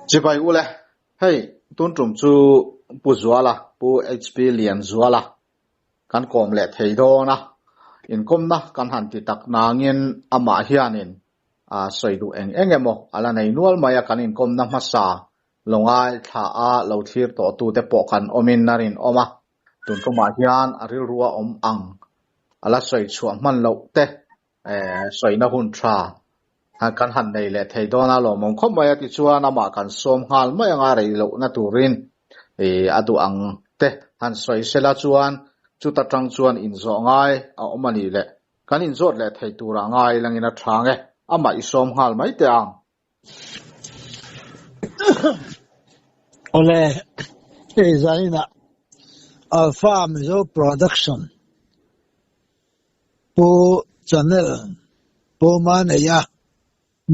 Chibai ule, hei tun tum chu Pu Zuala, Pu HP Lianzuala kan kawm leh thei dawn a, inkawmna kan han ti tak nangin amah hianin sawi duh eng eng emaw a la nei nual mai a, kan inkawmna hmasa lo ngaithla a lo thlir tawh tute pawh kan awmin a rinawm a, tun tumah hian a rilru a awm ang a la sawi chhuah hman loh te sawina hun tha kan han nei leh thei dawn a lawmawm khawp mai a tichuan amah kan sawm nghal mai anga rei lohna turin a duh ang te han sawi sela chuan chuta tang chuan inzawh ngai a awm a nih leh kan inzawt leh thei turah ngai langin a tha nge amah i sawm nghal mai teh ang. Awle, hei zaninah Alpha Mizo Production Pu Channel Pu Maneia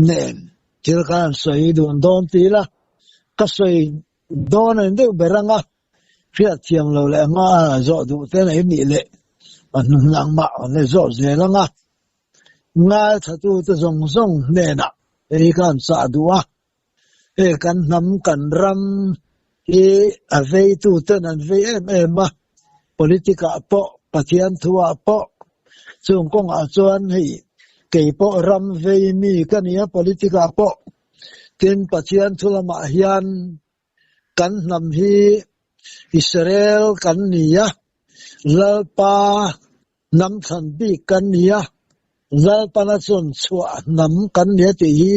nen thil kha an sawi dun dawn ti ila, ka sawi dawn a ni deuh ber ang a, hriat thiam lo leh anga zawh duh te nei nih leh a hnung mah an la zawh zel ang a, ngaithlatute zawng zawng hnenah hei kha an chah duh a, hei kan hnam kan ram hi a veituten an vei em em a, politic ah pawh Pathian thu ah pawh chung kawngah chuan hei kei pawh ram vei mi ka ni a politic ah pawh tin Pathian thu lamah hian kan hnam hi Israel kan ni a, Lalpa hnam thlan bik kan ni a, Lalpana chuan chhuah hnam kan ni a tih hi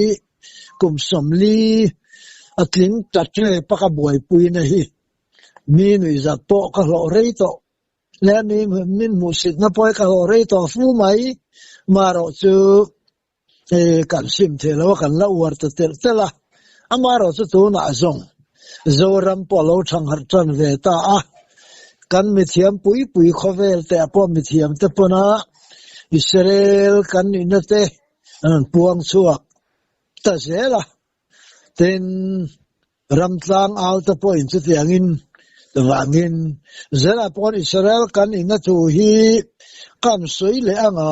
kum 40 a tling ta tep a ka buaipuina hi mi nuihzat pawh ka hlawh rei tawh le mi min hmuhsitna pawh hi ka hlawh rei tawh fu mai marawh chu kan sim thei lo a kan la uar ta telh telh a, amaherawh chu tunah zawng Zoram pawh a lo thangharh tan ve ta a, kan mithiam pui pui khawvel te ah pawh mithiam te pawna Israel kan nihna te an rawn puang chhuak ta zel a, tin ramtlang au te pawhin chutiangin vangin zelah pawh Israel kan nihna thu hi kan sawi leh anga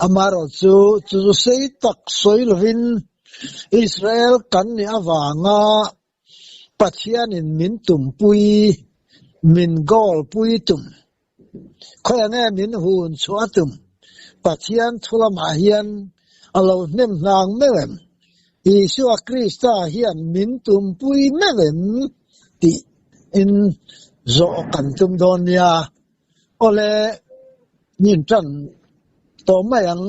Amaherawh chu, chu chu sei tak sawi lovin Israel kan nih avanga Pathianin min tumpui, min goal pui tum, khawiah nge min hun chhuah a tum, Pathian thu lamah hian a lo hnem hnang meuh em? Isua Krista hian min tumpui meuh em? tih in zawh kan tum dawn nia. Awle, nin tan tawh mai ang.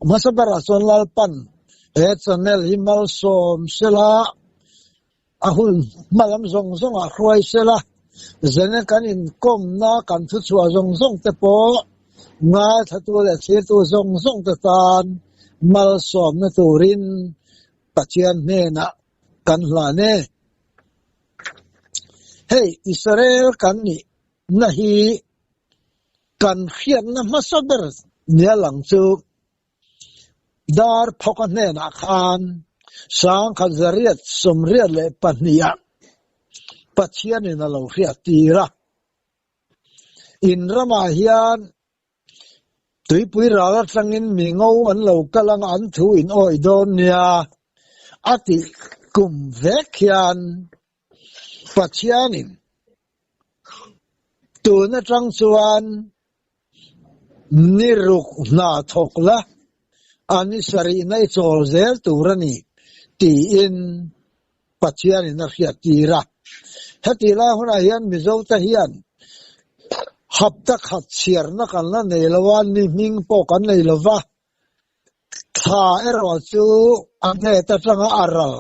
Hmasa berah chuan Lalpan he channel hi malsawm sela, a hun hma lam zawng zawngah hruai sela, zena kan inkawmna kan thuchhuah zawng zawng te pawh ngaithlatu leh thlirtu zawng zawng te tan malsawmna turin Pathian hnenah kan hlan e. Hei Israel kan nih na hi kan hriatna hmasa ber nia lang chu dar phawka hnenah khan 1982 ah Pathianin a lo hriat tir a. In ramah hian tuipui ral atangin mi ngo an lo kal anga an thu in awih dawn nia a tih kum vek hian Pathianin tun atang chuan ni ruk hna thawk la, a ni sarihna i chawl zel tur a ni tiin Pathianin a hriat tir a. Heti lai hunah hian Mizote hian hapta khat chhiarna kan la nei lo a, ni hming pawh kan nei lo va, thla erawh chu a hnet atanga a ral.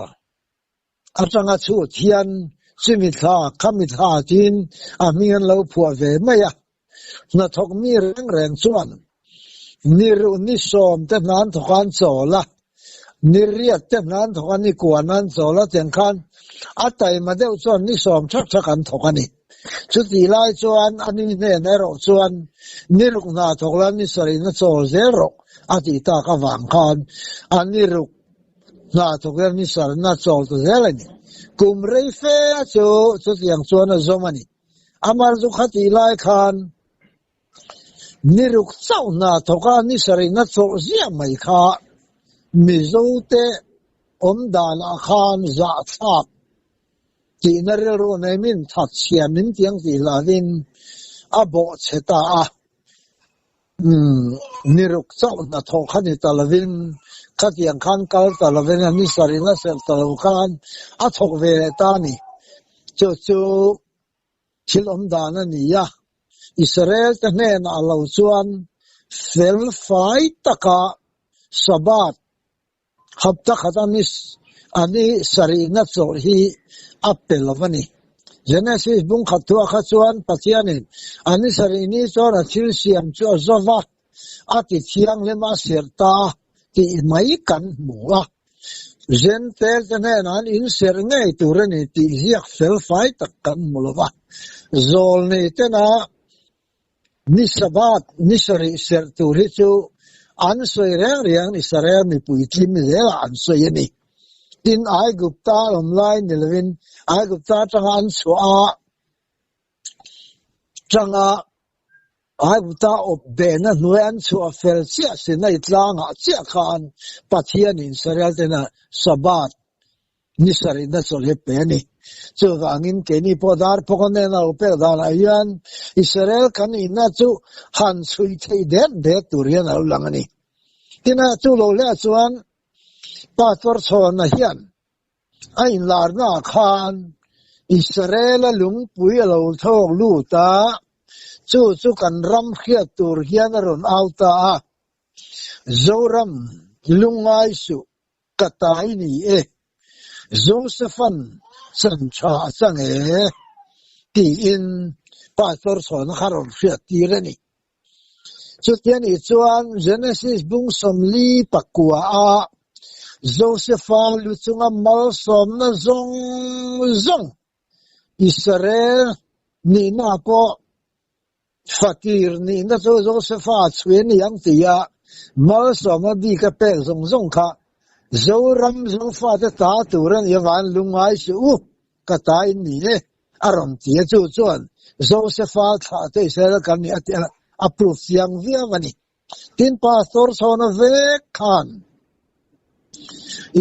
Atanga chhut hian chumi thla khami thla tiin a hming an lo phuah ve mai a. Hnathawk mi reng reng chuan ni ruh ni 10 te hna an thawk a an chawl a, ni 8 te hna an thawk a ni 9 an chawl a tiang khan a taima deuh chuan ni 10 thak thak an thawk a ni. Chutih lai chuan a ni hnen erawh chuan ni ruk hna thawk la ni 7 na chawl zel rawh a tih tak avang khan a ni ruk Hna thawk hian ni sarna chawl ta zel a ni. Kum rei fe a chu chutiang chuan a zawm a ni. Amar chu khatih lai khan ni ruk chauh hna thawk a ni sarihna chawlh ziah mai kha Mizote. awm danah khan zahthlak tihna rilru nei min thatchhia min tiang tih hlanin a bawhchhe ta a. Ni ruk chauh hnathawh kha ni ta lovin, khatiang khan kal ta lovin a ni sarih a serh ta lo khan a thawk ve leh ta a ni. Chu chu thil awm dan a ni a, Israel te hnenah lo chuan fel fai taka Sabbath Hapta khat a ni a ni sarihna chawlh hi a pe lo a ni. Genesis bung khat thuah kha chuan Pathianin a ni sarih ni chuan a thil siam chu a zo va, a ti thianghlim a serh ta tih mai kan hmu a. Jentail te hnenah an inserh ngei tur a ni tih ziak fel fai tak kan hmu lo va. Zawlnei tena Ni Sabbath, ni sarih serh tur hi chu an sawi reng reng Israel mipui tlim zelah an sawi a ni. Tin, Aigupta awm lai ni lovin Aigupta atanga an chhuah a tanga Aigupta awp behna hnuai an chhuah fel chiah Sinai tlangah chiah khan Pathianin Israel tena Sabbath Ni sarihna chawlh hi pe a ni. Chuvangin keini pawh dar phawk a nen a lo pek danah hian Israel kan inna chu han chhui theih det det tur hian a lo lang a ni. Tina chu lo leh chuan Pastor Chhawna hian a inlarnaah khan Israel-a lungpui a lo thawk lut a, chu chu kan ram hriat tur hian a rawn au ta a, Zoram lungngai suh Ka tai ni e, Joseph-a'n chan tha a chang e, tiin Pastor chhawna kha rawn hriat tir a ni. Chutia nih chuan Genesis bung 49 ah Joseph-a lu chunga malsawmna zawng zawng Israel nihna pawh Fakir nihna chu Josefa chhui a ni ang tia malsawmna bik a pek zawng zawng kha Zoram Zofate ta tur a nih avangin lungngai suh u, ka ta in ni e, a rawn ti a, chu chuan Josefa thlahte Israel kan nih a tih a proof chiang viau a ni. Tin, Pastor chhawna vek khan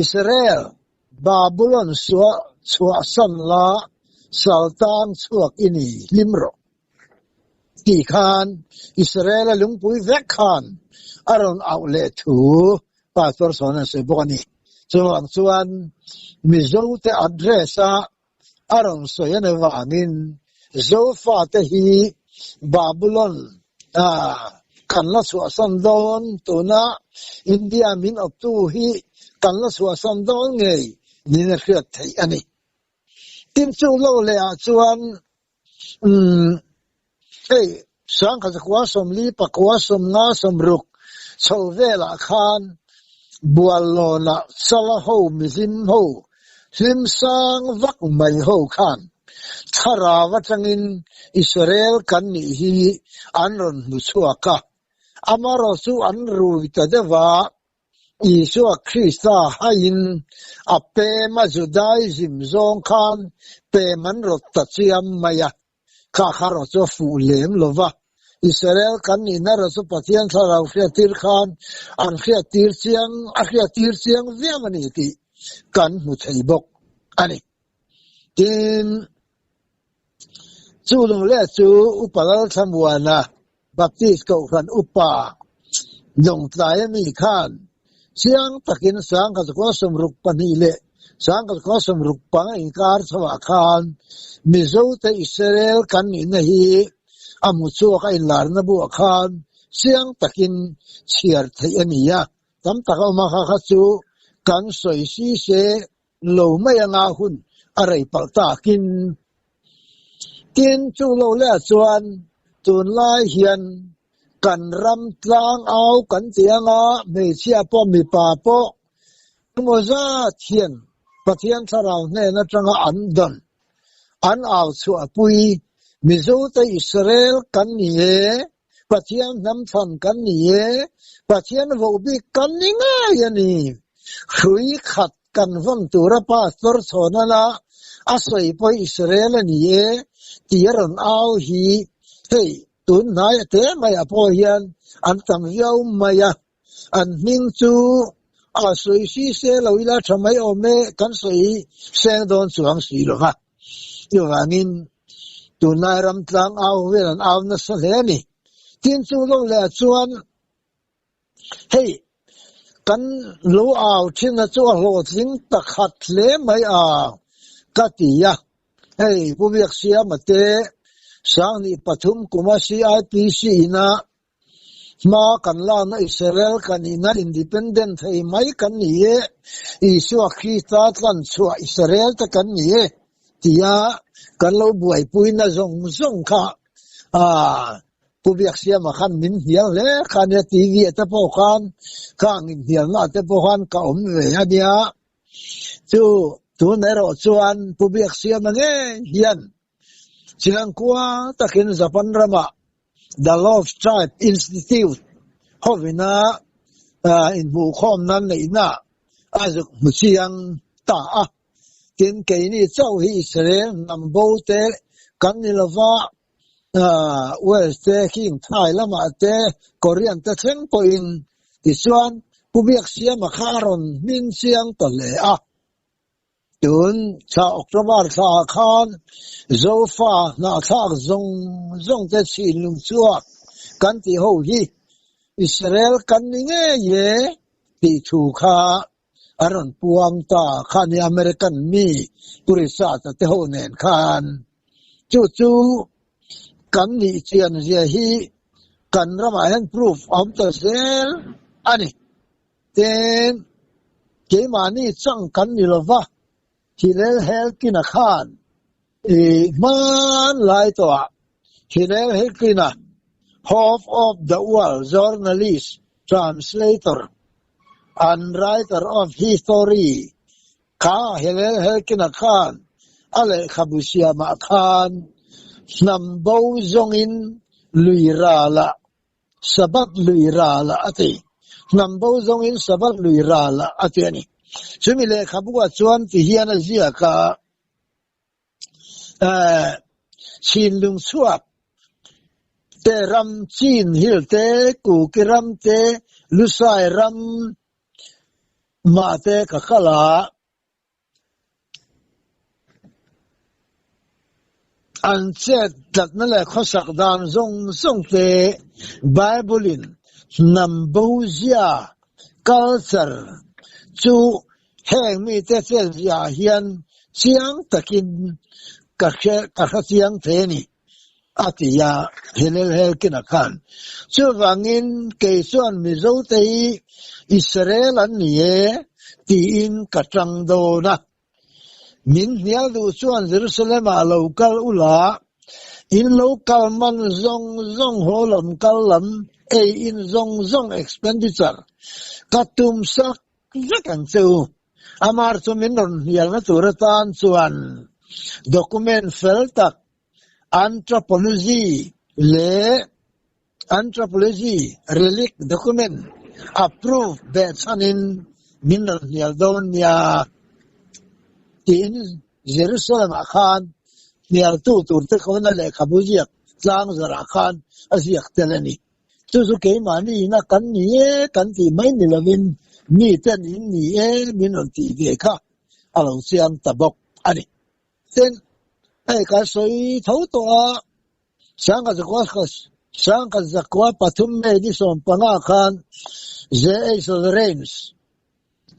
Israel Babulon suah chhuahsan la saltang chhuak i ni hlim rawh tih khan Israel-a lungpui vek khan a rawn auh leh thu Pastor chhawna an sawi bawk a ni. Chuvang chuan Mizote address-a a rawn sawi a ni vangin Zofate hi Babulon kan la chhuahsan dawn, tuna India min awptu hi kan la chhuahsan dawn ngei niin a hriat theih a ni. Tin chu lo leh ah chuan hei 1949 56 chho velah khan Buallawnah Chala ho mihlim ho hlim sang vak mai ho khan thlarau atangin Israel kan nih hi an rawn hmu chhuak a, amarawh chu an rui ta deuh a, Isua Krista haiin a pem a Judaism zawng khan pem an rawt ta chiam mai a. Kha kha rawh chu a fuh lem lo va, Israel kan nihna rawh chu Pathian thlarau hriattir khan an hriattir chiang a hriattir chiang viau a ni tih kan hmu thei bawk a ni. Tin, chu lung leh chu Upa Lalthlamuana Baptist Kohhran Upa Lawngtlai ami khan chiang takin 1962 leh 1965 a inkar chhoah khan Mizote Israel kan nihna hi a hmu chhuak a inlarna buah khan chiang takin chhiar theih a ni a, tam tak a awm a, kha kha chu kan sawi si se lo mai anga hun a rei palh takin. Tin, chu lo leh chuan tunlai hian kan ram tlang au kan ti anga hmeichhia pawh mipa pawh emaw zat hian Pathian thlarau hnen atanga an dawn an au chhuahpui Mizote Israel kan ni e, Pathian hnam thlan kan ni e, Pathian vohbik kan ni ngei a ni. Hrui khat kan vawn tura Pastor Chhawnana a sawi pawh Israel a ni e tih a rawn au hi hei tun hnai a te mai ah pawh hian an tam viau mai a, an hming chu. A sawi si se lo ila tha mai awm e, kan sawi seng dawn chuang si lo va. Chuvangin tunlai ram tlang au vel an au nasa hle a ni. Tin chu lo leh chuan hei kan lo au thin a chu a hlawhtling takhat hle mai a ka ti a. Hei Pu Biaksiama te Sanghnih pathum kuma CIPC ina Hma kan lakna Israel kan ina independent thei mai kan ni e, Isua Krista tlan chhuah Israel te kan ni e tia kan lo buaipuina zawng zawng kha Pu Biaksiama khan min hnial hle kha nia, TV ah te pawh khan khang inhnialna ah te pawh khan ka awm ve a nia. Chu tun erawh chuan Pu Biaksiama ngei hian Chiangkua takin Japan ramah The Love Tribe Institute hovina inhmuhkhawmna neihna a zuk hmu chiang ta a. Tin, keini chauh hi Israel hnam bo te kan ni lova, Wales te, King Thai lamah te, Korean te thleng pawhin tichuan Pu Biaksiama kha a rawn hmin chiang ta hle a. Tun thla October thla ah khan Zofa hnahthlak zawng zawng te chhinlung chhuak kan tih ho hi Israel kan ni ngei e tih thu kha a rawn puang ta kha ni American mi Pu Richard-a te ho nen khan chu chu kan nih chian zia hi kan ramah hian proof a awm ta zel a ni. Tin, keimahni chang kan ni lo va, Hillel Helkina khan i hman lai tawhah Hillel Helkina, Hope of the World journalist, translator and writer of history kha Hillel Helkina khan a lehkhabu siamah khan hnam bo zawngin lui ralah Sabbath lui ral a ti. Hnam bo zawngin Sabbath lui ral a ti a ni. Chumi lehkhabu ah chuan ti hian a ziak a, Chinlung chhuak te ram, Chin Hill te, Kuki ram te, Lusai ram mah te ka kal a, An chet tlatna leh khawsak dan zawng zawng te Bible-in hnam bo zia, culture, chu heng mite chet ziaah hian chiang takin ka hre ka hre chiang thei a ni, a ti a, Hillel Helkina khan. Chuvangin kei chuan Mizote hi Israel an ni e tiin ka tang dawn a. Min hnial duh chuan Jerusalem-ah lo kal ula, in lo kal man zawng zawng haw lam kal lam ei in zawng zawng expenditure ka tum sak vek ang che u. Amar chu min rawn hnialna tur atan chuan document fel tak Anthropology leh Anthropology Relic Document approve behchhanin min rawn hnial dawn nia tiin Jerusalem-ah khan hnialtu turte khawn a lehkhabu ziak tlang zarah khan a ziak tel a ni. Chu chu keimahni ina kan ni e kan tih mai ni lovin miten in ni e min rawn tih ve kha a lo chiang ta bawk a ni. Tin, hei kan sawi tho tawh a, Sangha zakua pathum May ni 15 khan JH Rames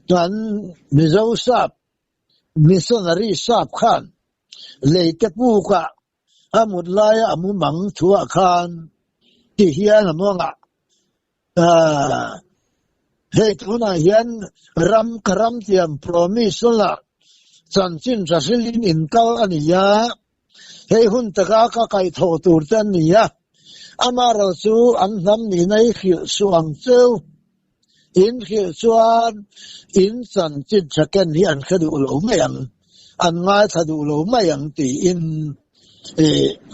kan Mizo sap missionary sap khan leite pukah a mut laia a mumang thuah khan ti hian a mawngah Hei tunah hian ram ka ram tiam promise la chanchin tha hrilhin in kal a ni a, hei hun taka ka kaihthawh tur te an ni a, amaherawh chu an hnam nihna hi hrilh suh ang cheu. In hrilh chuan in chanchin tha ken hi an hre duh lo mai ang, an ngaithla duh lo mai ang tiin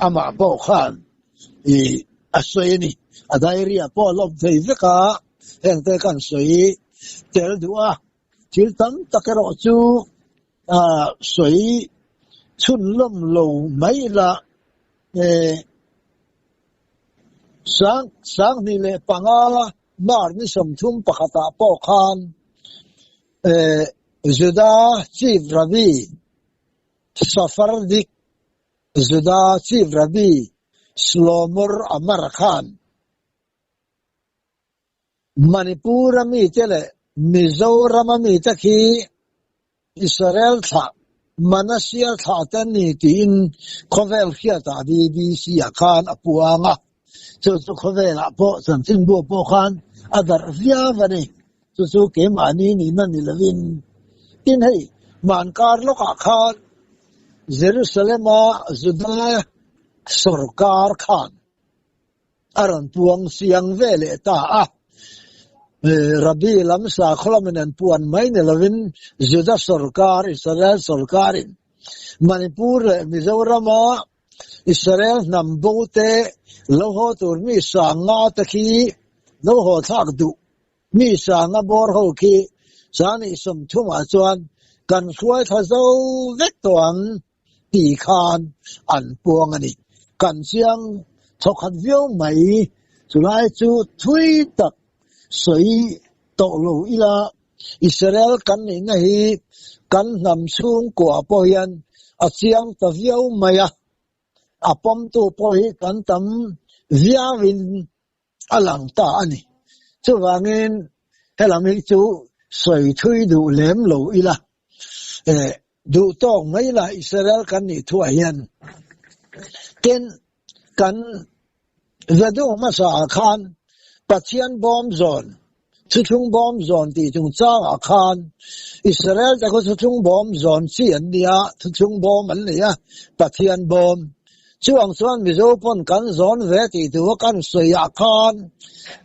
amah pawh khan a sawi a ni. A diary ah pawh a lawm thei vek a, heng te kan sawi tel duh a, thil tam tak erawh chu sawi chhun lawm lo mai ila 25 Mar ni 31 ah pawh khan. Juda Chief Rabbi Sephardic Juda Chief Rabbi Shlomo Amar khan Manipur a mite leh Mizoram a mite khi Israel thlah Manasseh thlah te an ni tiin khawvel hriatah BBC ah khan a puang a, chu chu khawvelah pawh chanchinbu pawh khan a darh viau a ni. Chu chu keimahni nihna ni lovin tin hei hmankar lawkah khan Jerusalem-a Juda sawrkar khan a rawn puang siang ve leh ta a. Rabbi lam sakhaw lamin an puan mai ni lovin Juda sawrkar, Israel sawrkarin Manipur leh Mizorama Israel hnam bo te lo haw tur mi sanga te khi lo haw thlak duh mi sanga bawr ho khi sangni 30 ah chuan kan hruai thla zo vek tawh ang tih khan an puang a ni. Kan chiang thawkhat viau mai, chulai chu thui tak sawi tawh lo ila, Israel kan nihna hi kan hnam chhungkua pawh hian a chiang ta viau mai a, a pawmtu pawh hi kan tam viauin a lang ta a ni. Chuvangin helam hi chu sawi thui duh lem lo ila, eh, duh tawk mai ila Israel kan nih thuah hian. Tin, kan vedu hmasa ah khan Pathian bawm zawn, thuthlung bawm zawn tih chungchangah khan Israel te khu thuthlung bawm zawn chi an ni a, thuthlung bawm an nei a, Pathian bawm. Chuang chuan Mizo pawn kan zawn ve tih thu a kan sawi ah khan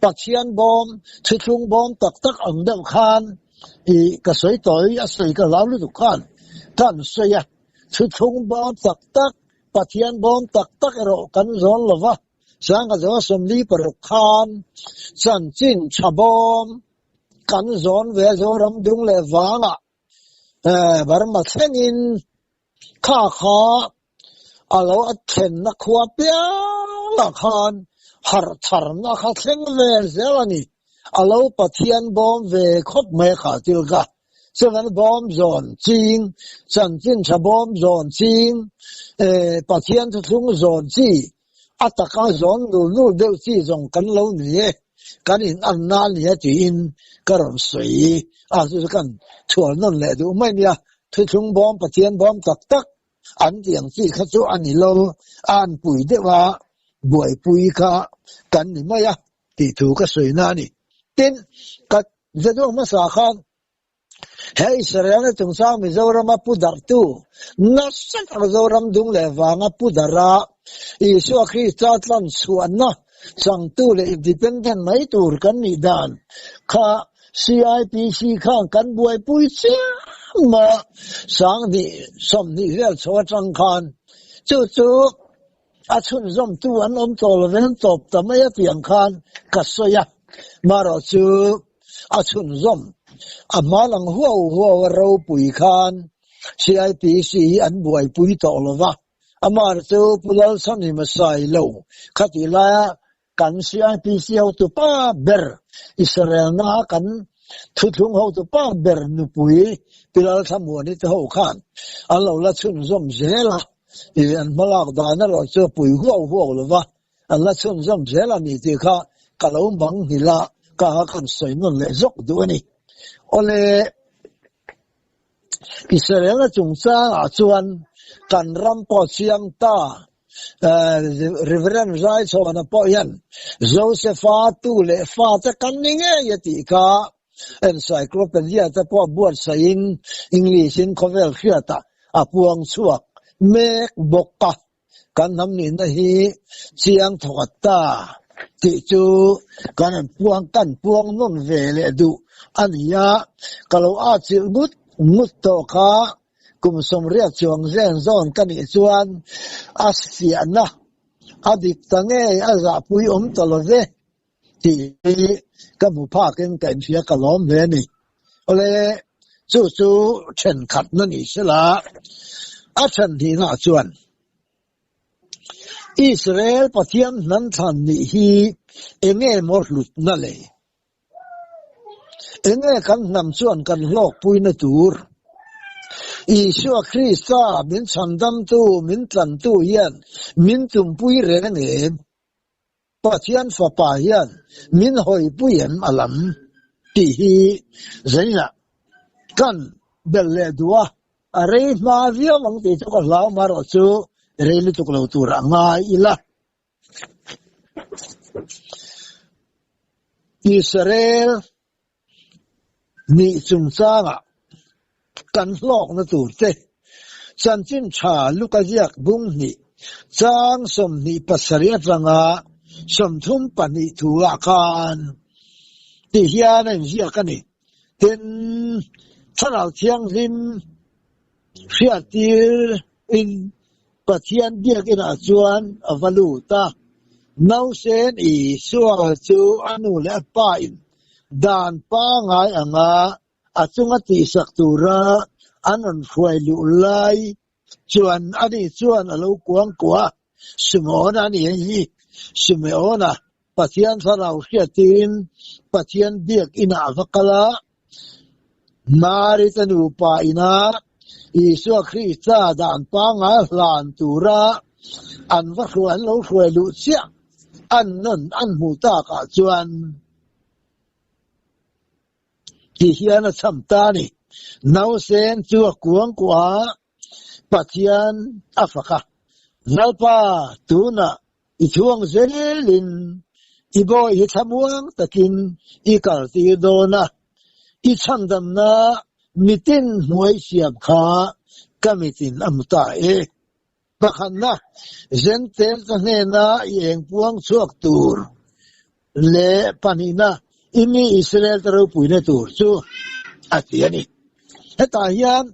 Pathian bawm, thuthlung bawm tak tak ang deuh khan i ka sawi tawi a sawi ka hlau lutuk khan kan sawi a, thuthlung bawm tak tak, Pathian bawm tak tak erawh kan zawn lo va, Sangha zaw 46 khan chanchin tha bawm kan zawn ve Zoram dung leh vangah Burma thlengin kha kha a lo a thlenna khua piangah khan harh tharna kha thleng ve zel a ni. A lo Pathian bawm ve khawp mai kha thil kha. Chuan bawm zawn ching, chanchin tha bawm zawn ching, Pathian thuthlung zawn chi, a taka zawn nul nul deuh chi zawng kan lo ni e, kan in an na a nia tiin ka rawn sawi a, chu chu kan chhual nawn leh duh mai nia, thuthlung bawm Pathian bawm tak tak an tih ang chi kha chu a ni lo, a an pui deuh a, buaipui kha kan ni mai a tih thu ka sawi na a ni. Tin, ka vedio hmasa khan He Israel-na chungchang Mizorama pu darhtu nasa tak Zoram dung leh vanga pu darha Isua Krista tlan chhuahna changtu leh independent mai tur kan nih dan kha CIPC khan kan buaipui chiam a, 2020 vel chho atang khan chu chu a chhunzawmtu an awm tawh lovin an tawp ta mai a tih ang khan ka sawi a, marawh chu a chhunzawm a hma lang huau huau a ropui khan CIPC hi an buaipui tawh lo va, amah chu Pu Lalchhanhima sai lo khatih laia kan CIPC hotu pa ber Israel na kan thuthlung hotu pa ber nupui Pi Lalthlamuani te ho khan an lo la chhunzawm zel a, ih an hmalak dan erawh chu a pui huau huau lo va, an la chhunzawm zel a ni tih kha ka lo bang nghilh a, ka kan sawi nawn leh zawk duh a ni. Awle, Israel-a chungchangah chuan kan ram pawh chiang ta, Reverend Zaichhawna pawh hian Joseph-a tu leh fate kan ni ngei a tih kha encyclopedia te pawh buatsaihin English-in khawvel hriatah a puang chhuak mek bawk a. Kan hnam nihna hi chiang thawk ta tih chu kan an puang kan puang nawn ve leh duh a ni a, ka lo atchilh ngut ngut tawh kha kum 80 chuang zen zawn ka nih chuan a fiahna a dik ta ngei a zahpui awm ta lo ve tih hi ka hmu phakin ka inhria ka lawm hle a ni. Awle, chu chu thenkhatna ni sela, a then hnihna chuan Israel Pathian hnam thlan nih hi enge maw hlutna le? Enge kan hnam chuan kan hlawkpuina tur? Isua Krista min chhandamtu, min tlantu hian min tumpui reng em? Pathian Fapa hian min hawipui em a lam? Tih hi zaninah kan belh leh duh a, a rei hma viau ang tih chu ka hlau marawh chu rei lutuk lo tur a ngai ila. Israel nih chungchangah kan hlawkna tur te chanchin tha Luka ziak bung hnih chang 27 atanga 32 thuah khan ti hian a inziak a ni. Tin, Thlarau Thianghlim hriattir in Pathian biakinah chuan a va lut a, Nausen Isua chu a nu leh a pa in dan pangai anga a chunga tihsak tura an rawn hruai luh lai chuan ani chuan a lo kuang kuah a, Simeona a ni hi, Simeona Pathian thlarau hriattirin Pathian biakinah a va kal a, Mari te nupa ina Isua Krista dan pangai hlan tura an va hruai an lo hruai luh chiah an nawn an hmuh takah chuan ti hian a cham ta a ni. Nausen chu a kuang kuah a, Pathian a fak a, Lalpa, tunah i thuang zelin i bawi hi thlamuang takin i kaltir dawn a, i chhandamna mitin hnuai siam kha ka mitin a hmu ta e. Pakhatna, Zentel ka hnena i eng puang chhuak tur leh pahnihna, i mi Israel te ropuina tur chu a ti a ni. Hetah hian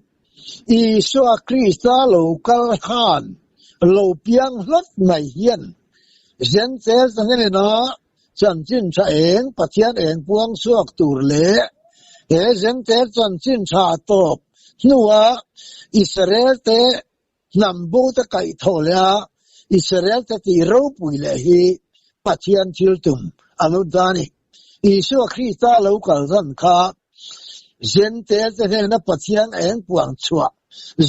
Isua Krista lo kal khan lo piang hlawt mai hian Zentel te hnena chanchin tha eng Pathian eng puang chhuak tur leh he Zentel chanchin tha tawp hnua Israel te Hnam bo te kaih thaw leh a, Israel te tih ropui leh hi Pathian thil tum a lo ta a ni. Isua Krista lo kal zan kha Jentail te hnena Pathian eng puang chhuah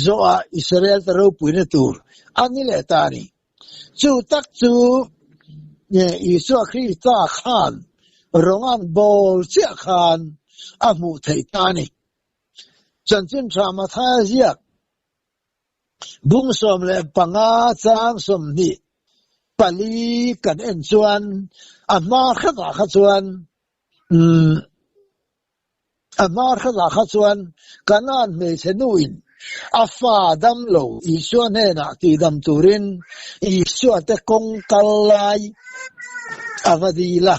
zawhah Israel te ropuina tur a ni leh ta a ni. Chu tak chu Isua Krista khan rawng an bawl chiah khan a hmuh theih ta a ni. Chanchin tha Mathaia ziak Bung 15 chang 24 kan en chuan a hma hretah kha chuan umm a hma hretah kha chuan Kanaan hmeichhe nuin a fa dam lo Isua hnenah tihdam turin Isua te kawng kal lai a va dil a,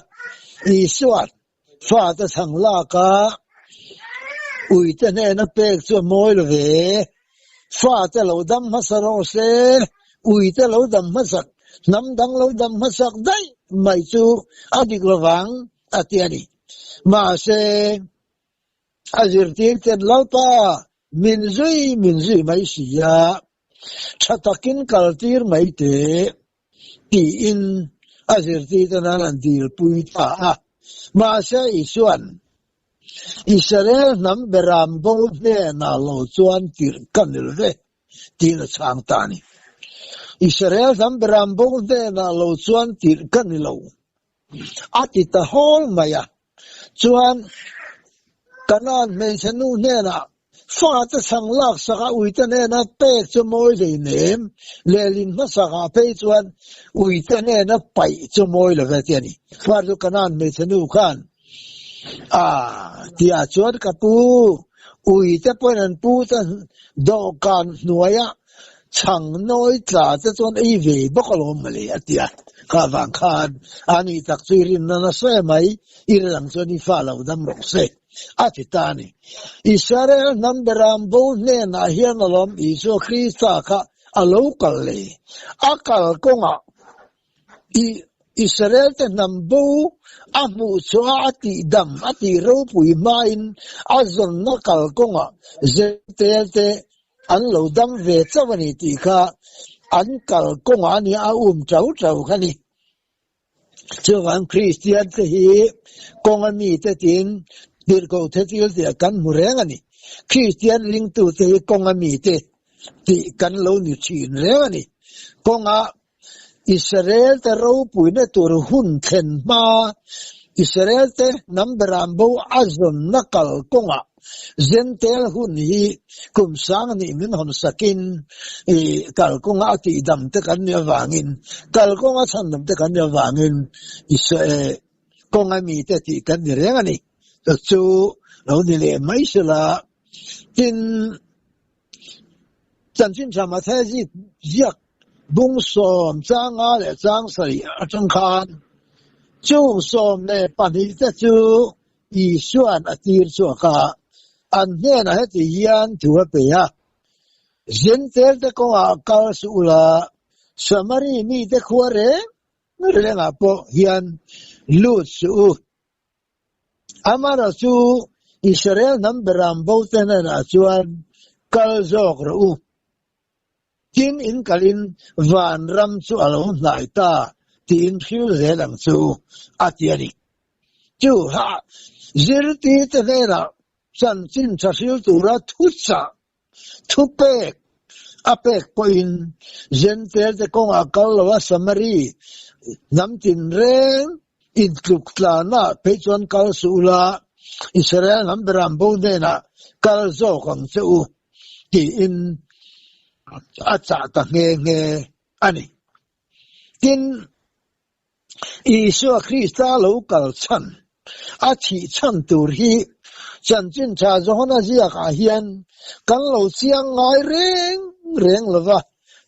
Isua Fate chhang lak a, uite hnena pek chu a mawi lo ve. Fate lo dam hmasa rawh se, uite lo dam hmasak, hnam dang lo dam hmasak daih mai chu a dik lovang, a ti a ni. Mahse, a zirtirten Lalpa min zui min zui mai si a, tha takin kaltir mai teh. tiin a zirtirte nan an dilpui ta a. Mahse Isua'n Israel hnam beram bo hnenah lo chuan tirh ka nil ve tiin a chhang ta a ni. Israel hnam beram bo hnenah lo chuan tirh ka ni lo a ti ta hawl mai a. Chuan Kanaan hmeichhe nu hnenah fate chhang laksak a uite hnena pek chu mawi hleinem, lehlin hmasakah phei chuan uite hnena paih chu mawi lo ve ti a ni. Far chu Kanaan hmeichhe nu khan a ti ah chuan ka pu, uite pawhin an pu te dawhkan hnuaiah Chhang nawi tla te chuan ei ve bawk alawm mawle a ti a, kha vang khan a nih tak chu i rinna nasa e mai, i rin ang chuan i fa lo dam rawh se a ti ta a ni. Israel hnam beram bo hnenah hian alawm Isua Krista kha a lo kal le, a kal kawngah i Israel te hnam bo a hmuh chhuah a tihdam a tih ropui hmain a zawnna kal kawngah Jentail te an lo dam ve chauh a ni tih kha an kal kawngah a nia a um tau tau kha ni. Chuvang Kristian te hi kawnga mite tiin Tirhkoh-te thil tih kan hmu reng a ni. Kristian ringtute hi kawnga mite tih kan lo ni thin reng a ni. Kawnga Israel-te ropuina tur hun thlen hma, Israel-te hnam beram bo a zawnna kal kawngah Zentel hun hi kum sang nih min hawn sakin i kal kawnga a tihdam te kan nih avangin, kal kawnga chhandam te kan nih avangin kawnga mite tih kan ni reng a ni. Chu chu lo ni leh mai sela. Tin, Chanchin tha Matthai ziak bung sawm changa leh chang sarih atang khan chung 12 te chu Isuan a tir chhuak a, an hnenah heti hian thu a pe a, Zentel te kawngah kal suh ula, Samari mite khua reng rengah pawh hian lut suh u. Amara chu Israel hnam beram bo te hnenah chuan kal zawk rawh u. Tin in kalin vanram chu a lo hnai ta tiin hril zel ang chu a ti a ni. Chu ha zirtirte hnenah chanchin tha hril tura thuchah Thupek a pek pawhin Zentelte kawngah kal lo a Samari hnam tinreng intluk tlanah phei chuan kal suh ula, Israel hnam beram bo hnenah kal zawk ang che u tiin a chah ta nghe nghe a ni. Tin, Isua Krista lo kal chhan, a thih chhan tur hi Chanchin Tha Johana ziakah hian kan lo chiang ngai reng reng lo va,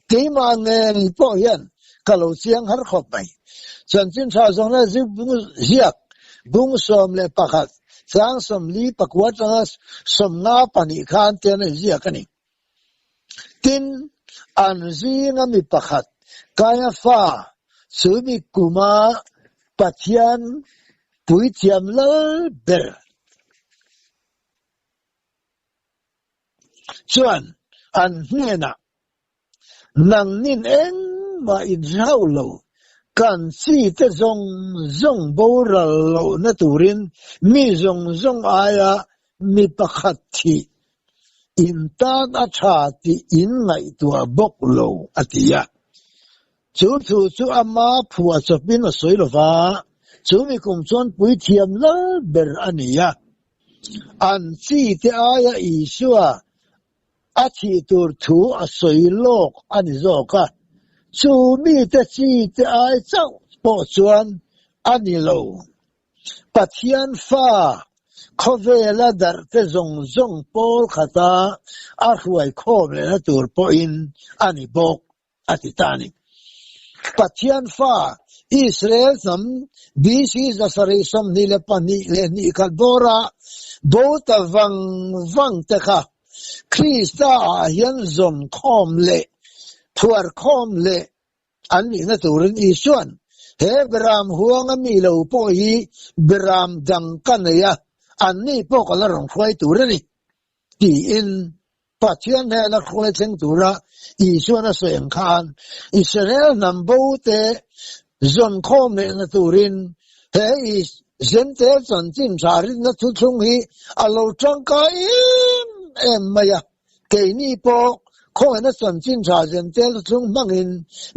keimah ngei pawh hian ka lo chiang har khawp mai. Chanchin Tha Johana ziak bung 11 chang 44 atanga 52 khan te an inziak a ni. Tin, an zinga mi pakhat, Kaiafa, chu mi kuma Pathian puithiam lal ber chuan an hnenah, Nangnin engmah in hre hauh lo, kan chi te zawng zawng boral lohna turin mi zawng zawng aia mi pakhat thih In tan a tha tih in ngaihtuah bawk lo, a ti a. Chu thu chu ama phuah chawpin a sawi lo va, chu mi kum chuan puithiam lal ber a ni a. An chi te aia Isua a thih tur thu a sawi lawk a ni zawk a, chu mite chi te ai chauh pawh chuan a ni lo. Pathian fa khawvela darhte zawng zawng pawl khata a hruai khawm lehna tur pawhin a ni bawk, a ti ta a ni. Pathian fa Israel hnam BC 722 leh hnih khat bawra bo ta vang vang te kha Krista ah hian zawn khawm leh phuar khawm leh An nihna turin Isua'n, He beram huanga mi lo pawh hi beram dang ka nei a, anni pawh ka la rawn hruai tur a ni, tiin Pathian hnena hruai thleng tura Isua'n a sawi ang khan Israel hnam bote zawn khawm lehna turin he Zentel chanchin tha rinna thuthlung hi a lo tangkai em em mai a. Keini pawh khawngaihnna chanchin tha zentel thuthlung hmangin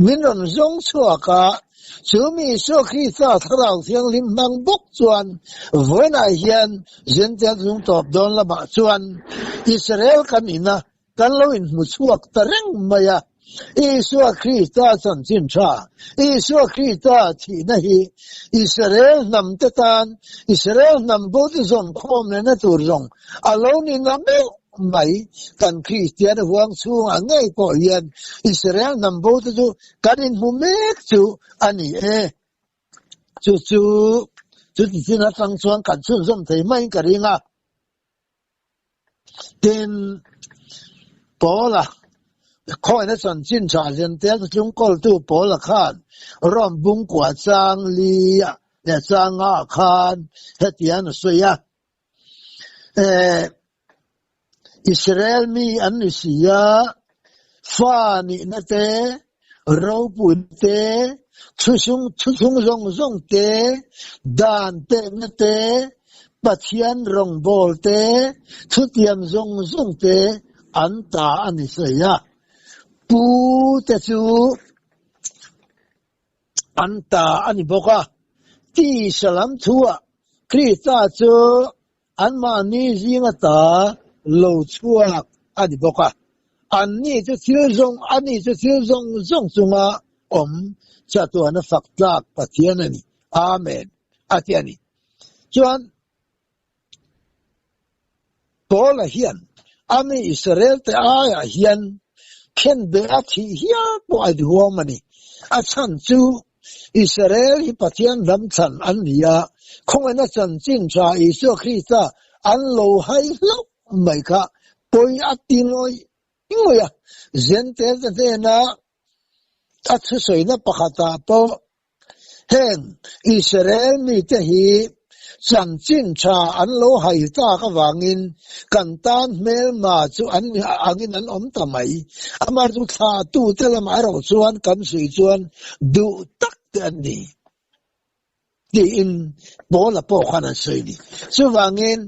min rawn zawng chhuak a, chu mi Isua Krista Thlarau Thianghlim hmang bawk chuan vawiinah hian zentel thuthlung tawp dawn lamah chuan Israel kan ina kan lo inhmu chhuak ta reng mai a. Isua Krista chanchin tha, Isua Krista thihna hi Israel hnam te tan, Israel hnam bote zawn khawm lehna tur zawng a lo ni na meuh mai. Kan Kristian huang chhungah ngei pawh hian Israel hnam bote chu kan inhmu mek chu a ni e. Chu chu chuti chin atang chuan kan chhunzawm thei maiin ka ring a. Tin, Paula khawina chanchin tha zentel te chungkawltu Paula khan Rom bungkua chang li ah leh chang nga ah khan hetiang a sawi a, Eh, Israel mi an ni si a, fa nihna te, ropuina te, thusung thuthlung zawng zawng te, dan pekna te, Pathian rawngbawl te, thutiam zawng zawng te an ta a ni sawi a. Pu te chu an ta a ni bawk a. Tisa lam thuah Krista chu anmahni zinga ta lo chhuak a ni bawk a. Anni chu thil zawng ani chu thil zawng zawng chunga awm chatuana fak tlak Pathian a ni. Amen a ti a ni. Chuan Paula hian a mi Israel te aiah hian khenbeh a thih hial pawh a inhuam a ni. A chhan chu Israel hi Pathian hnam chhan an ni a, khawngaihna chanchin tha Isua Krista an lo hai hlauh mai kha pawi a ti ngawih ngawih a. Zentel te hnena a thusawina pakhatah pawh Heng Israel mite hi chanchin tha an lo hai tak avangin kan tan hmelma chu an angin an awm ta mai. Amah chu thlahtute lamah erawh chuan kan sawi chuan duh tak te an ni tiin Paula pawh khan an sawi a ni. Chuvangin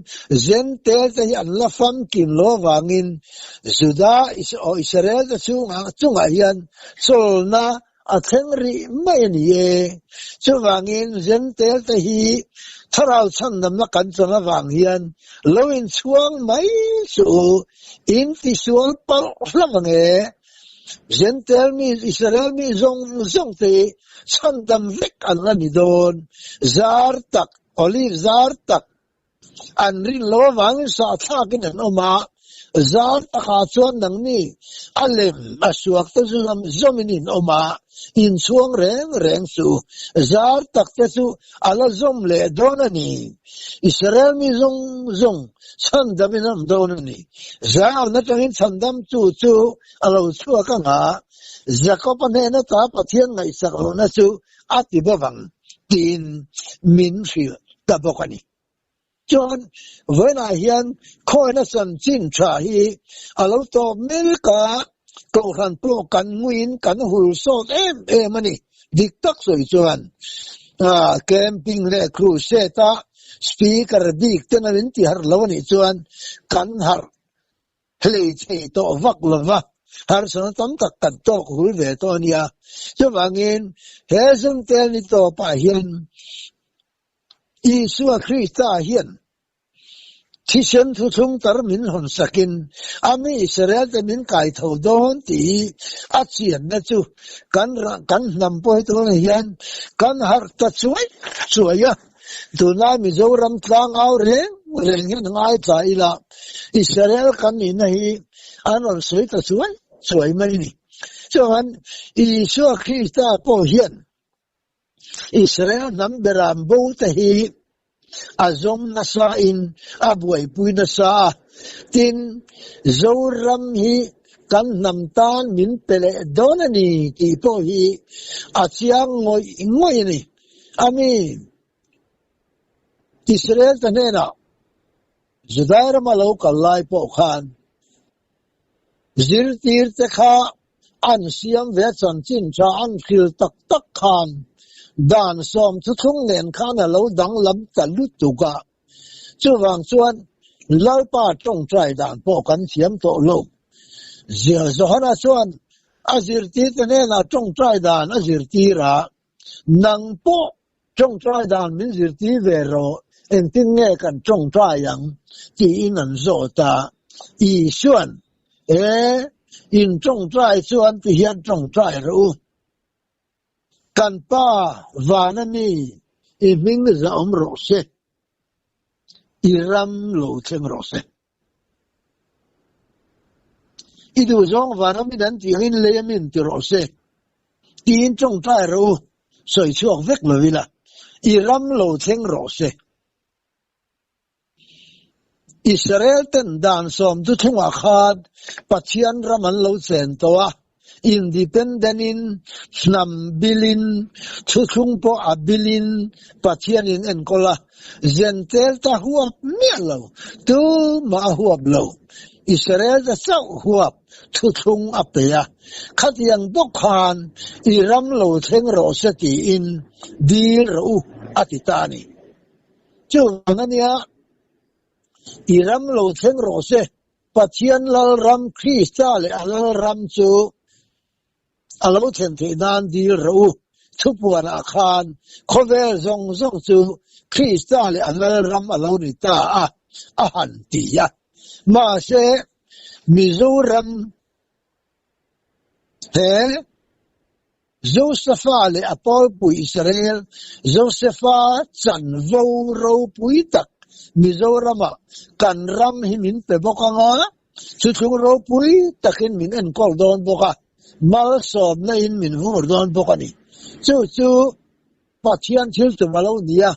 Jentail te hi an la famkim lo avangin Juda Israel te chungah hian chawlna A thleng rih mai a ni e. Chuvangin Jentail te hi thlarau chhandamna kan chawng avang hian lo inchhuang mai suh u, in tisual palh hlauh ang e. Jentail mi, Israel mi zawng zawng te hi chhandam vek an la ni dawn. Zar tak, olive zar tak, An rin lo avangin sahthlakin an awm a, zar takah chuan nangni a lem a suak te chu zawm zawmin in awm a, in chhuang reng reng chu zar tak te chu a la zawm leh dawn a ni. Israel mi zawng zawng chhandamin an awm dawn a ni. Zar atangin chhandam tu chu a lo chhuak ang a, Jakob-a hnena ta Pathian ngaihsak lohna chu a ti bawk ang tiin min hrilh ta bawk a ni. Chuan vawiinah hian khawina chanchin tha hi a lo tawp mek a, kohhran pawh kan nguiin kan hul sawt em em a ni. Dik tak sawi chuan camping leh crusade a speaker bik ten an inti harh lo a nih chuan kan harh hlei thei tawh vak lo va, harsatna tam tak kan tawk hul ve tawh a nia. Chuvangin he zungtel ni tawpah hian Isua Krista hian thisen thuthlung tar min hawn sakin a mi Israel te min kai tho dawn tih hi a chianna chu kan kan hnam pawh heti tunah hian kan harh ta chuai chuai a. Tunlai Mizoram tlangau reng reng hian ngaithla ila Israel kan nihna hi an rawn sawi ta chuai chuai mai a ni. Chuan Isua Krista pawh hian Israel hnam beram bo te hi a zawm nasa in a buaipui nasa a, tin Zoram hi kan hnam tan min pe leh dawn a ni tih pawh hi a chiang ngawih ngawih a ni. A mi Israel te hnenah Judai rama lo kal lai pawh khan zirtir te kha an siam ve chanchin tha an hril tak tak khan dan sawm thuthlung nen khan a lo danglam ta lutuk a. Chuvang chuan Lalpa tawngtai dan pawh kan thiam tawh lo. Johana chuan a zirtirte hnenah tawngtai dan a zirtir a, Nang pawh tawngtai dan min zirtir ve rawh, engtin nge kan tawngtai ang? tiin an zawt a. Isua'n, E, in tawngtai chuan tihian tawngtai rawh u. Kan Pa vana mi i hming zahawm rawh se, i ram lo thleng rawh se. I duhzawng vana min an tih angin lei a min ti rawh se, tiin tawngtai rawh u, sawi chhuak vek lo ila, i ram lo thleng rawh se. Israel ten dan sawm chu thungah khan Pathian ram an lo chen tawh a, independent in, hnam bilin, thuthlung pawh a bilin Pathian in enkawl a, Jentail ta huap miah lo, tumah a huap lo, Israel te chauh huap thuthlung a pe a, khatiang bawk khan i ram lo thleng rawh se tiin dil rawh u a ti ta a ni. Chuvang ania. I ram lo thleng rawh se, Pathian Lalram, Krista leh a Lalram chu a lo thlen theih nan dil rawh u. Thupuanah khan khawvel zawng zawng chu Krista leh a Lalram a lo ni ta a, a han ti a. Mahse, Mizoram he Josefa leh a pawlpui Israel, Josefa chanvo ropui tak Mizorama kan ram hi min pe bawk ang a, thuthlung ropui takin min enkawl dawn bawk a, malsawmna in min vur dawn bawk a ni. Chu chu Pathian thil tum a lo ni a,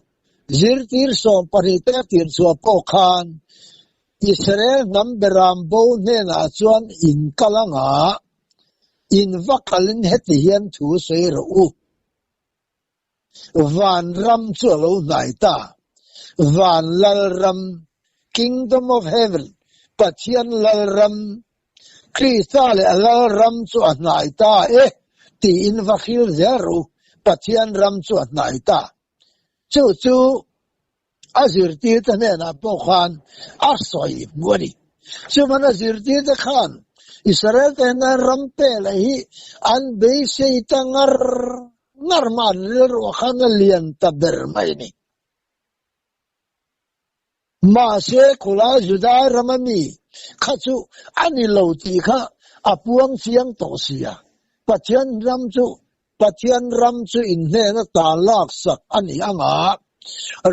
zirtir 12 te a tir chhuah pawh khan Israel hnam beram bo hnenah chuan in kal ang a, in va kalin heti hian thu sawi rawh u. Van ram chu a lo hnai ta. Van lal ram, Kingdom of Heaven, Pathian lal ram, Krista leh a lal ram chu a hnai ta e tiin va hril zel rawh u, Pathian ram chu a hnai ta. Chu chu a zirtirte hnenah pawh khan a sawi hmu a ni. Chuman a zirtirte khan Israel te hna ram pe leh hi an beisei ta ngar ngar mah an rilruah khan a lian ta ber mai a ni. Mahse khulai Judai rama mi kha chu a ni lo tih kha a puang chiang tawh si a. Pathian ram chu Pathian ram chu in hnena ta laksak a ni ang a,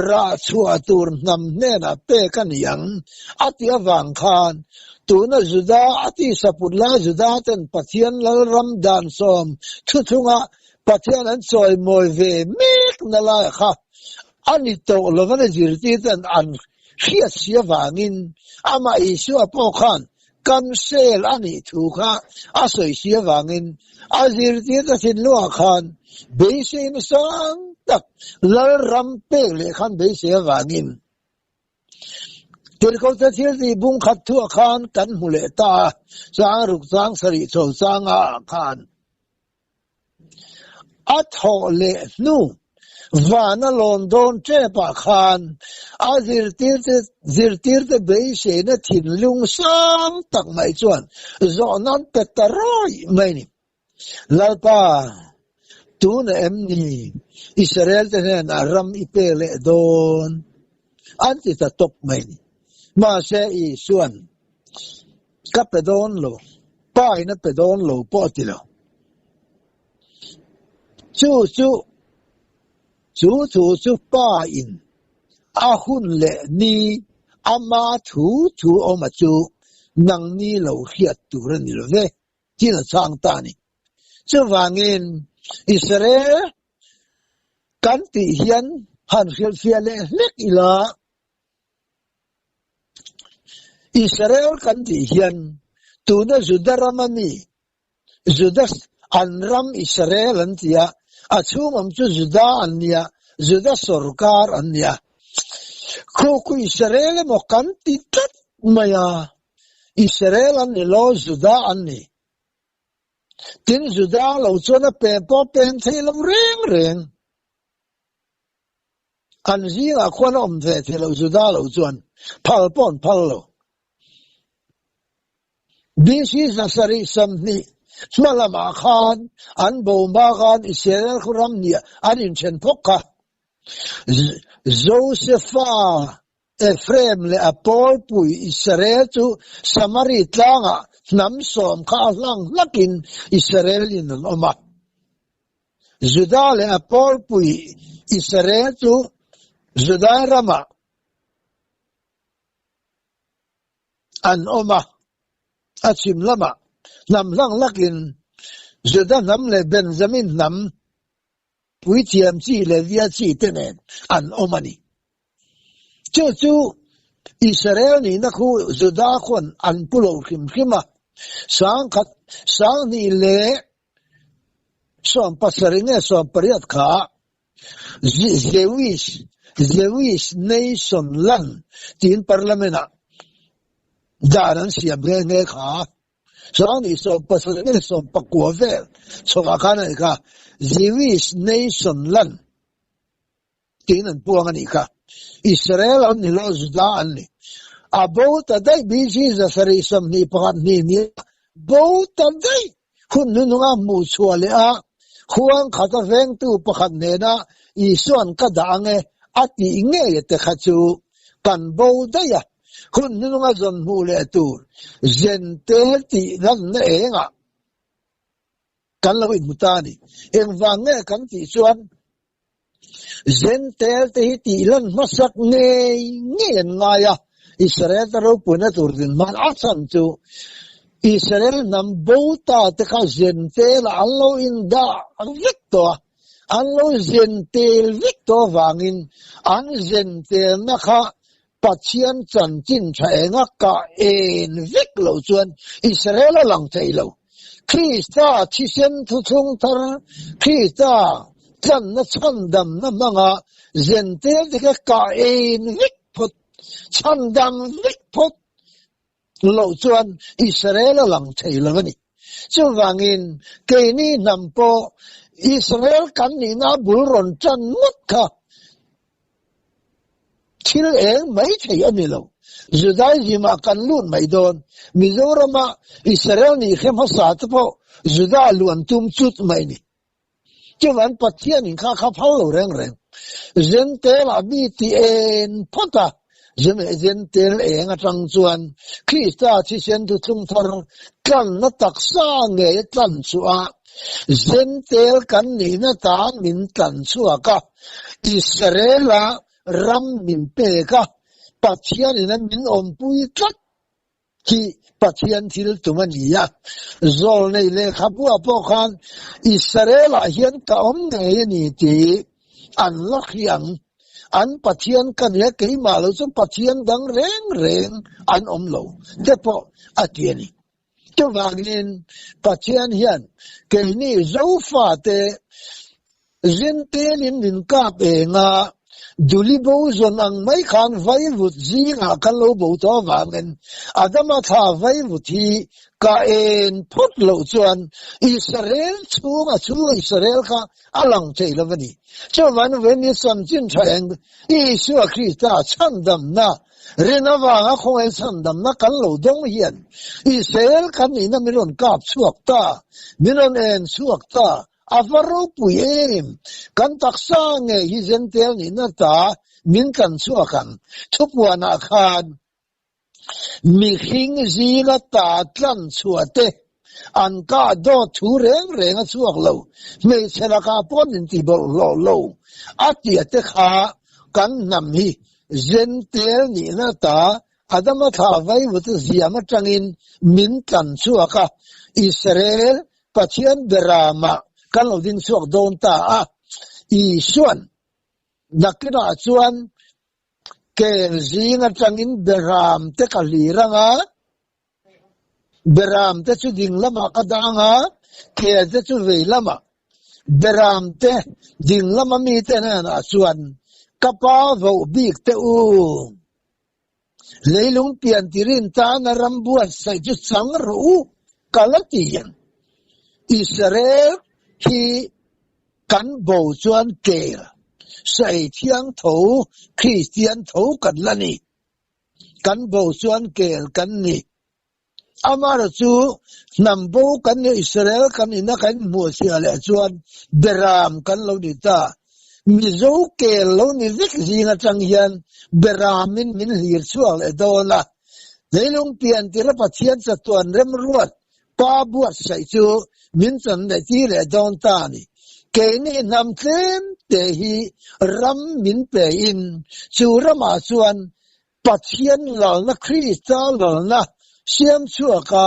rah chhuah tur hnam hnenah pek a ni ang, a ti avang khan tuna Juda a tisa put lai Juda ten Pathian Lalram dan sawm thuthlunga Pathian an chawimawi ve mek na lai kha a ni tawh lo a ni zirtir ten an hriat si avangin amah Isua pawh khan Cancel a nih thu kha a sawi si avangin a zirtirna thinlungah khan beiseina sang tak Lalram pek leh khan beisei avangin Tirhkohte thil tih bung khat thuah khan kan hmu leh ta a, chang ruk chang sarih chho changa khan. A thawh leh hnu vana lawn dawn tepah khan a zirtirte zirtirte beiseina thinlung sang tak mai chuan zawhna an pe ta rawih mai a ni. Lalpa, tuna em ni Israel te hnenah ram i pe leh dawn? An ti ta tawp mai a ni. Mahse Isua'n Ka pe dawn lo, pa in a pe dawn lo pawh a ti lo. Chu chu, chu thu chu pa in a hun leh ni ama thu thu awma chu nangni lo hriat tur a ni lo ve, tiin a chhang ta a ni. Chuvangin Israel kan tih hian han hrilhfiah leh hlek ila, Israel kan tih hian tuna Juda rama mi, Juda an ram Israel an ti a, a chhung awm chu Juda an nia, Juda sawrkar an nia. Khu khu Israel emaw kan ti tlat mai a, Israel an ni lo, Juda an ni. Tin Juda lo chuan a pen pawh pen thei lo reng reng. An zingah khuan a awm ve thei lo Juda lo chuan phal pawh an phal lo. BC 700 sawmhnih hma lamah khan an bo hma khan Israel khu ram nih an inthen phawk kha. Josefa, Ephraim leh a pawlpui Israel chu Samari tlangah hnam sawm kha a hlang hlakin Israel in an awm a. Juda leh a pawlpui Israel chu Judai ramah an awm a, a chhim lamah hnam hlang hlakin Juda hnam leh Benjamin hnam puithiam chi Levia chi te nen an awm a ni. Chu chu Israel nihna khu Juda khuan an pu lo hrim hrim a, sangkhat sanghnih leh 70 nge 80 kha Jewish Jewish Nation Land tiin Parliament ah dan an siam nghe nghe kha. 20 70 nge 19 vel chhoah khan a ni kha Jewish Nation Land tiin an puang a nih kha. Israel an ni lo, Juda an ni. A bo ta daih BC 721 hnih ni a bo ta daih hun hnuhnunga hmuh chhuah leh a huang khata vengtu pakhat hnena Isua'n ka dah ang e a tih ngei a te kha chu kan bo daih a, hun hnuhnunga zawn hmuh leh tur Zentel tih lanna engah kan lo inhmu ta a ni. Engvang nge kan tih chuan Zentel te hi tih lan hmasak ngei ngei an ngai a, Israel te ropuina tur din hman a chhan chu Israel hnam bo ta te kha Zentel ah an lo indah vek tawh a, an lo zentel vek tawh avangin an zentelna kha Pathian chanchin tha enga kah en vek loh chuan Israel a lang thei lo. Krista thisen thuthlung thar, Krista tlanna chhandamna hmanga zentel te kha kah en vek phawt, chhandam vek phawt loh chuan Israel a lang thei lo a ni. Chuvangin keini hnam pawh Israel kan nihna bul rawn tan ngawt kha thil eng mai thei a ni lo. Judaism ah kan lut mai dawn. Mizorama Israel nih hre hmasa te pawh Juda luan tum chut mai ni. Chuvan Pathian in kha kha phal lo reng reng. Zentel ah mi ti en phawt a, Zentel eng atang chuan Krista thisen thuthlung thar tlanna taksa ngei a tlan chhuah a, Zentel kan nihna tan min tlan chhuak a, Israel-a ram min pek a, Pathian in a min awmpui tlat hi Pathian thil tum a ni a. Zawlnei lehkhabuah pawh khan Israel-ah hian ka awm ngei a ni tih an la hria ang. An Pathian ka nia keimah lo chu Pathian dang reng reng an awm lo te pawh a ti a ni. Chuvangin Pathian hian keini Zofate Zentelin min kap eng a, Duli bo zawn ang mai khan vaivut zingah kan lo bo tawh avangin Adama thla vaivut hi ka en phawt loh chuan Israel chhunga chhunga Israel kha a lang thei lo a ni. Chuvangin Vemi chanchin tha eng Isua Krista chhandamna rin avanga khawngaih chhandamna kan lo dawng hian Israel kan nihna min rawn kap chhuak ta, min rawn en chhuak ta, A va ropui em! Kan taksa ngei hi Zentel nihna ta min tlan chhuak ang. Thupuanah khan mihring zinga ta tlan chhuah te an kah dawt thu reng reng a chhuak lo, hmeichhe lakah pawh min ti bawlhhlawh lo a tia te kha kan hnam hi Zentel nihna ta Adama thla vaivut ziam atangin min tlan chhuak a, Israel Pathian beramah kan lo ding chhuak dawn ta a, Isuan nakinah chuan kel zing atangin beram te ka hlir ang a, beram te chu ding lamah ka dah ang a, kel te chu vei lamah. Beram te ding lama mite hnenah chuan ka pa voh bik te u. Leilung pian tirin tana ram buatsaih chu chang rawh u ka la ti ang. Israel hi kan bo chuan kel saei thiang tho Kristian tho kan la ni. Kan bo chuan kel kan ni. Amaherawh chu hnam bo kan ni Israel kan ina kan inhmuh chhiah leh chuan Beram kan lo ni ta. Mizo kel lo ni vek zing atang hian Beramin min hlir chhuak leh dawn a. Leilung pian tira Pathian chatuan remruat Pa buatsaih chu min chan leh tir leh dawn ta a ni. Keini hnam tlem te hi ram min pe in chu ramah chuan Pathian lalna Krista lalna siam chhuaka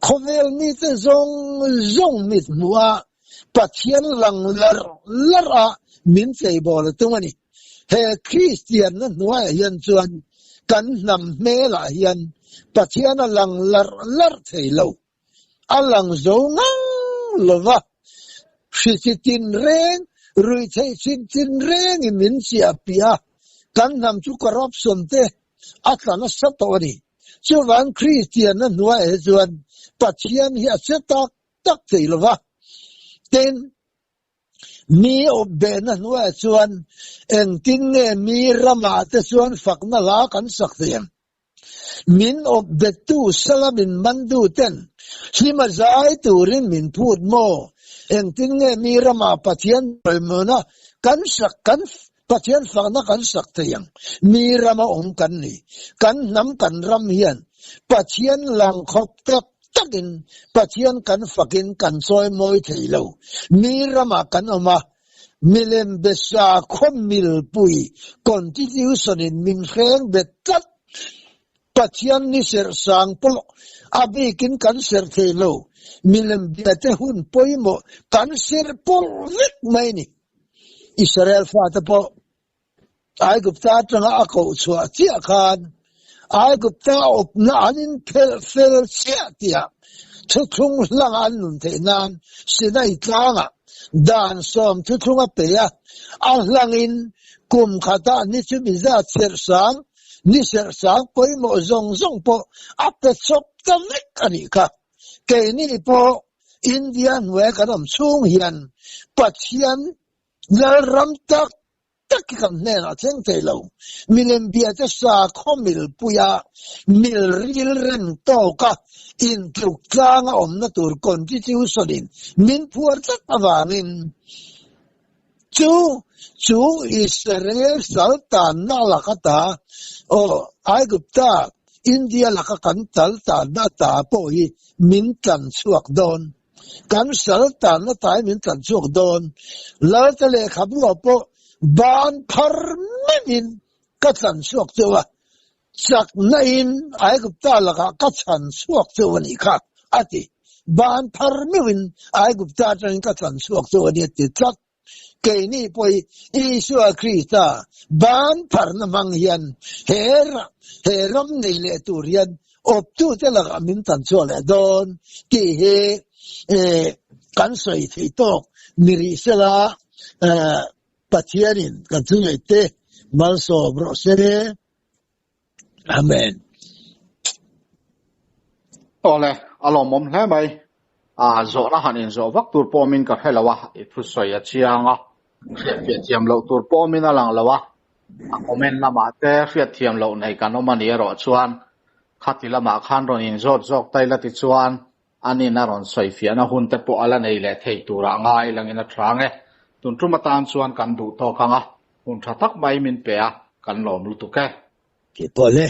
khawvel mite zawng zawng mit hmuh a Pathian lang larh larh a min cheibawl a tum a ni. He Kristianna hnuaiah hian chuan kan hnam hmelah hian Pathian a lang larh larh thei lo. A lang zo ngang lo va, hrichi tinreng, ruihtheih chin tinrengin min chiah piah a, kan hnam chu corruption te a tla nasa tawh a ni. Chuvang Kristianna hnuaiah hi chuan Pathian hi a che tak tak thei lo va, tin, mi awpbehna hnuaiah chuan engtin nge mi ramah te chuan fakna hla kan sak thei ang? Min awp bettu sala min mantu ten hlima zai turin min phut maw? Engtin nge mi ramah Pathian pawimawhna kan sak kan Pathian fakna kan sak thei ang? Mi rama awm kan ni. Kan hnam kan ram hian Pathian lang khawp tak takin Pathian kan fakin kan chawimawi thei lo. Mi ramah kan awm a, milem be sakhaw milpui Constitution in min hreng bet tlat. Pathian ni serh sang pawh a bikin kan serh thei lo, milem bia te hun pawimawh kan serh pawlh vek mai a ni. Israel fate pawh Aigupta atanga a koh chhuah chiah khan Aigupta awpna an inphelh fel chiah tihah thuthlung hlanga an nun theih nan Sinai tlangah dan 60 a pe a, a hlangin kum khatah ni chumi zat serh sang, ni serh sang pawimawh zawng zawng pawh a pe chawp ta vek a nih kha. Keini pawh India hnuaia kan awm chhung hian Pathian Lalram tak tak hi kan hnenah a thleng thei lo. Milem biate sakhaw milpuia mil ril rem tawka intluk tlanga awmna tur Constitution-in min phuar tlat avangin chu chu Israel sal tanna laka ta aw Aigupta India laka kan tal tanna ta pawh hi min tlan chhuak dawn. Kan sal tanna tai min tlan chhuak dawn. Lalte lehkhabu ah pawh ban phar meuhin ka tlan chhuak cheu a, chakna in Aigupta lakah ka chhan chhuak cheu a nih kha, a ti. Ban phar meuhin Aigupta atangin ka tlan chhuak cheu a ni a ti tlat. Keini pawh Isua Krista ban pharna hmang hian he he ram nei leh tur hian awptute lakah min tan chhuak leh dawn tih hi kan sawi theih tawk ni rih sela Pathianin kan thuneihte malsawm rawh se. Amen. Awle, a lawmawm hle mai. A zawhna han inzawh vak tur pawmin ka hre lo a, i thusawi a chiang a, hriatfiah thiam loh tur pawmin a lang lo a, a comment lamah te hriatthiam loh nei kan awm a ni erawh chuan khati lamah khan rawn inzawt zawk ta ila tichuan anin a rawn sawifiahna hun te pawh a la nei leh thei turah ngai langin a tha ang e. Tun tum atan chuan kan duh tawk ang a, hun tha tak mai min pe a, kan lawm lutuk e. Tih pawh le.